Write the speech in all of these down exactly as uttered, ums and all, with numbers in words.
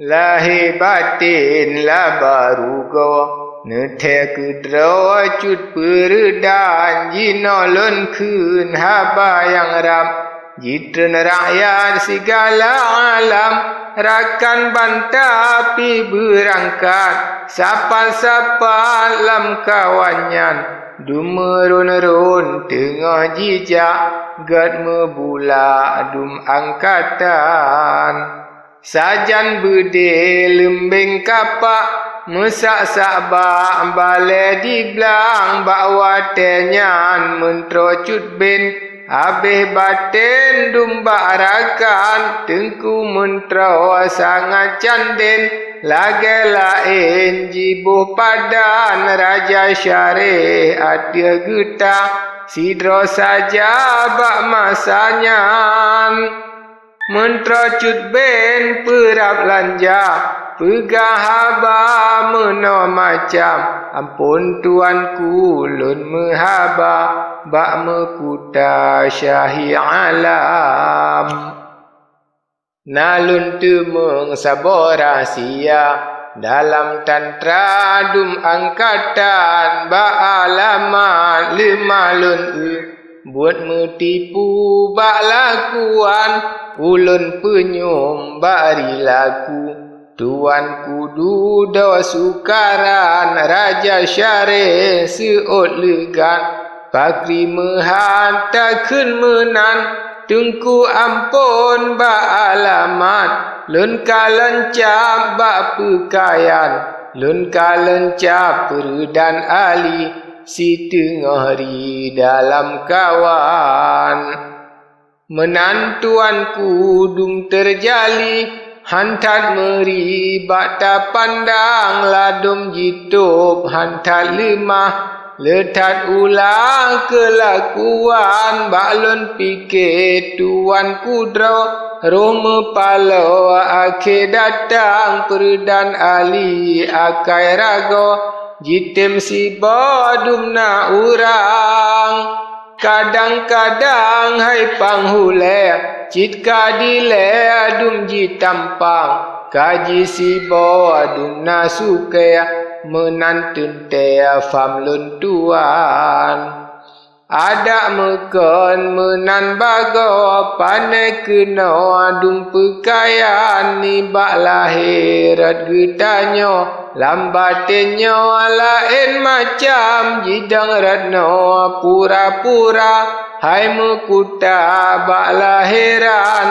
Lahé batén laba rugoe, neuthée keudroe cut peureudan, jinoe lôn kheun haba nyang rab. Jitreun rakyat sigala alam, rakan banta pih beurangkat, sapat-sapat lam kawan nyan, dum meuron-ron teungoh jijak, gét meubulak dum angkatan. Sajan beudé leumbeng kapak, meusak-sak bak balée diblang, bak watée nyan meuntroe cut ben, habéh batén dum bak rakan, teungku meuntroe sangat canden, lagée laén jiboh padan, Raja Syareh ateueh geuta, sidroe saja bak masa nyan. Meuntroe cut ben peurab lanja, peugah haba meunoe macam, amphon tuanku lôn meuhaba, bak meukuta syahi alam. Na lôn teumeung saboh rahsia, dalam tantra dum angkatan, bak alamat leumah lôn eu, buet meutipu bak lakuan, ulôn peunyum bak rilaku. Tuanku dudoe sukaran, Raja Syareh seuôt leugat, pakri meuhat takheun meunan, teungku amphon bak alamat, lôn ka leuncab bak peukayan, lôn ka leuncab peureudan ali, siteungoh ri dalam kawan. Meunan tuanku dum teujali, han that meuri bak tapandang, ladôm jitôb han that leumah, le that ulah keulakuan. Bak lôn pike tuanku droe, roh meupaloe akhé datang, peureudan ali akai ragoe, jitem siboh dum na urang. Kadang-kadang hai panghulée, cit ka dilée dum jitampang, ka jisiboh dum na sukée, meunan teuntée pham lôn tuan. Adak meukon meunan bagoe, pané keunoe dum peukayan, nibak lahé rot geutanyoe, lam batén nyoe laén macam, jidong rot noe pura-pura, hai meukuta bak lahéran.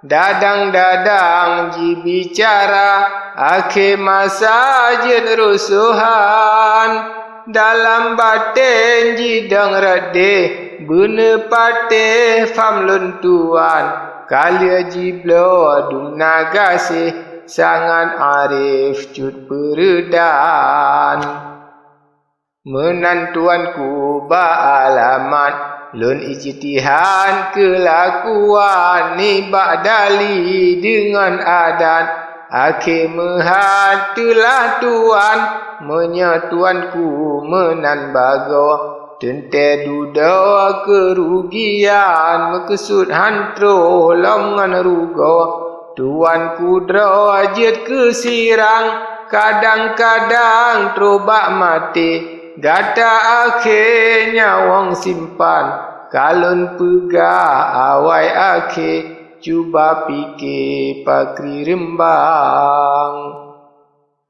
Dadang-dadang jibicara, akhé masa jeuet rusohan, dalam batén jidong rot deh, beuneue patéh pham lôn tuan, ka lheueh jibloe dum na gaséh, sangat arif cut peureudan. Meunan tuanku bak alamat, lôn ijtihad keulakuan, nibak dali deungon adat, akhé meuhat teulah tuan. Meunyoe tuanku meunan bagoe, teuntée dudoe keurugian, meukeusut han troh lom ngon rugoe. Tuanku droe jeuet keu sirang, kadang-kadang troh bak maté, gata akhé nyawöng simpan, ka lôn peugah awai akhé, cuba pike pakri reumbang.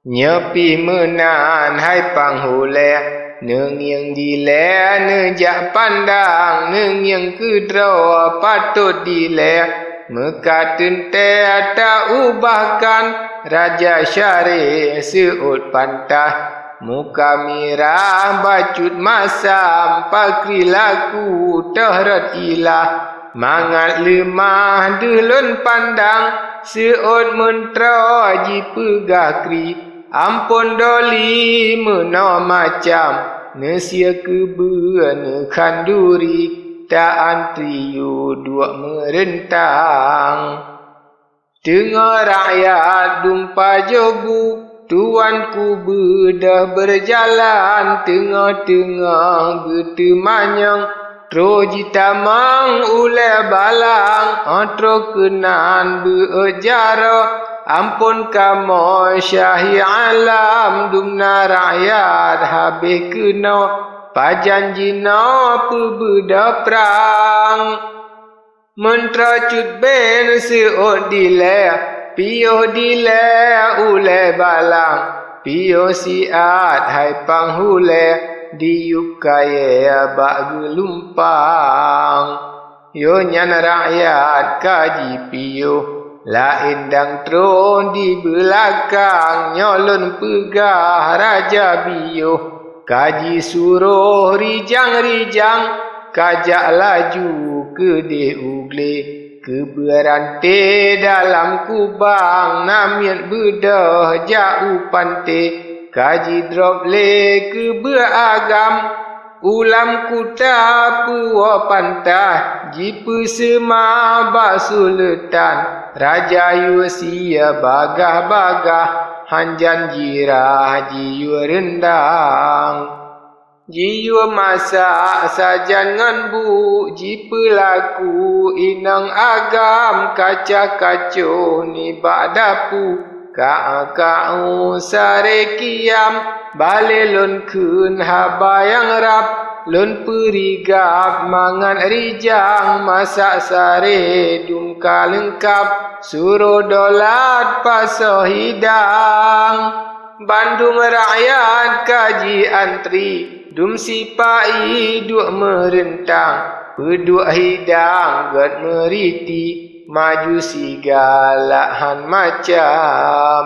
Nyoe pih meunan hai panghulée, neungieng dilée neujak pandang, neungieng keudroe patot dilée, meuka teuntée taubahkan, Raja Syareh seuôt pantah, muka mirah bacut masam, pakri laku toh rot ilah. Mangat leumah deuh lôn pandang, seuôt meuntroe jipeugah kri, amphon doli meunoe macam, neusie keubeue neukhanduri, ta-an triyu duek meureuntang. Teungoh rakyat dum pajoh bu, tuanku beudôh beurjalan, teungoh-teungoh geuteumanyong, troh jitamong ulée balang, óh troh keunan beuôt jaroe, Amphon kamoe syahi alam, dumna rakyat habéh keunoe, pajan jinoe peubeudôh prang. Meuntroe cut ben seuôt dilée, piôh dilée ulée balang, piôh siat hai panghulée diyueb kayée bak geulumpang. Yoh nyan rakyat ka jipiôh, laén dang troh di beulakang. Nyoe lôn peugah raja biôh, ka jisuroh rijang-rijang, ka jak laju keudeh u glé. Keubeurante dalam kubang, namiet beudôh jak u panté, ka jidrob lé keubeue agam. U lam kuta peuwoe pantai, jipeuseumah bak suleutan, raja yue sie bagah-bagah, hanjan jirah jiyue reundang. Jiyue masak sajan ngon bu, jipeulaku inong agam, kaca-kaco nibak dapu. Ka-ka'u saré kiam, balée lôn kheun haba nyang rab. Lôn peurigab mangat rijang, masak saré dum ka leungkab, suroh dolat pasoe hidang. Bandum rakyat ka jiantri, dum sipa-i duek meureuntang, peuduek hidang gét meuriti, maju sigalak han macam.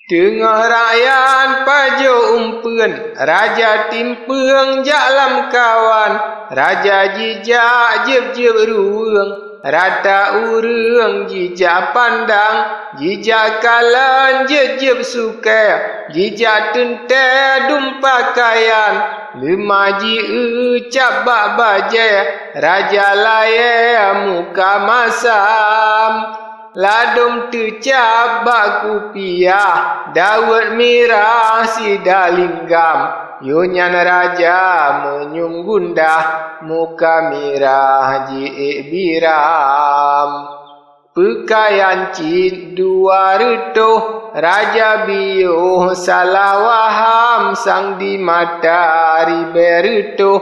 Teungoh rakyat pajoh umpeuen, raja timpeueng jak lamkawan, raja jijak jieb-jieb ruweueng, rata ureuëng jijak pandang, jijak kalon jieb-jieb sukée, jijak teuntée dum peukayan, leumah jieu cap bak bajée, raja layée muka masam. Ladôm teucab bak kupiah, daweuet mirah sidalinggam, yoh nyan raja meunyum gundah, muka mirah jiék biram. Peukayan cit dua reutôh, raja biôh salah waham, sang di mata ribée reutôh.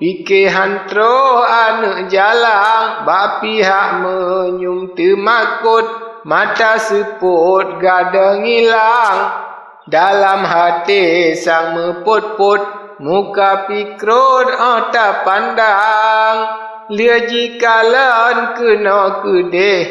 Pike han troh aneuëk jalang, bak pihak meunyum teumakot, mata seupôt gadôh ngilang. Dalam até sang meupôt-pôt, muka pikrot óh tapandang. Lheueh jikalon keunoe keudeh,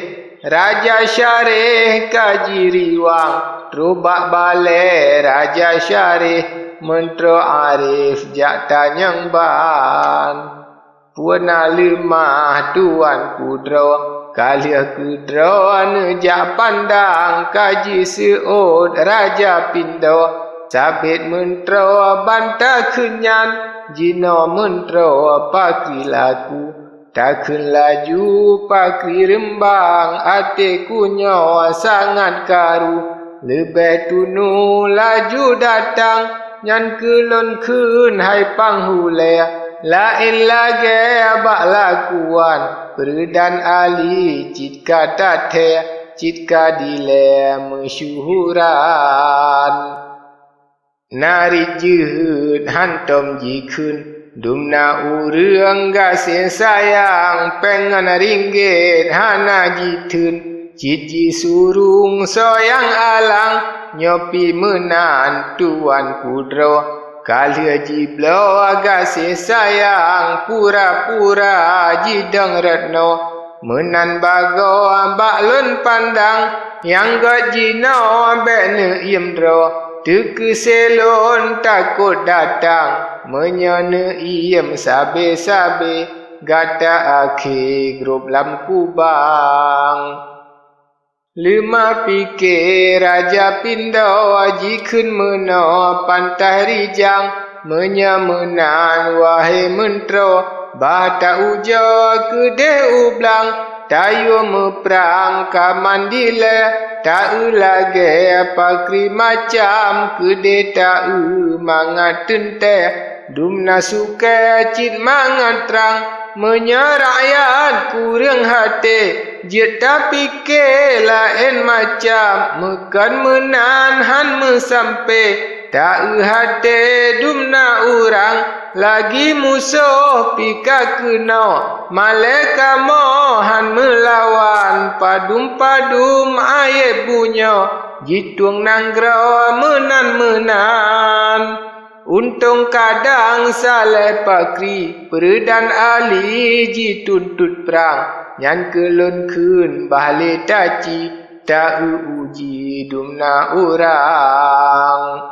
raja syareh ka jiriwang, troh bak balée raja syareh, meuntroe arif jak tanyong ban. Peue na leumah tuanku droe, ka lheueh keudroe neujak pandang, ka jiseuôt raja pindoe. Sabét meuntroe ban takheun nyan, jinoe meuntroe pakri laku. Takheun laju pakri reumbang, até kunyoe sangat karu. Leubeh tunu laju datang, nyan keuh lôn kheun hai panghulée, laén lagée bak lakuan, peureudan ali cit ka tathée, cit ka dilée meusyuhuran. Narit jeuhet hántom jikheun, dumna ureuëng gaséh sayang, péng ngon ringgét hana jitheun, cit jisurong soe nyang alang, nyoe pih meunan tuanku droe. Ka lheueh jibloe gaséh sayang, pura-pura jidong rot noe. Meunan bagoe bak lôn pandang, nyang gét jinoe bék neuiem droe. Teukeuseue lôn takot datang, meunyoe neuiem sabe-sabe, gata akhé grob lam kubang. Leumah pike raja pindoe, jikheun meunoe pantai rijang, meunyoe meunan wahé meuntroe, bah ta-ujoe keudeh u blang, tayue meuprang ka mandilée, ta-eu lagée pakri macam keudeh ta-eu mangat teuntée, dumna sukée cit mangat trang, Meunyoe rakyat kureueng até, jeuet tapike laén macam, meukon meunan han meusampé, ta-eu até dum na urang, lagi musoh pih ka keunoe, malée kamoe han meulawan, padum-padum ayeb bunoe, jitueng nanggroe meunan-meunan. Untông kadang Saleh Pakri, Peureudan Ali jituntot prang, nyan keuh lôn kheun bah lé taci, ta-eu uji dum na urang.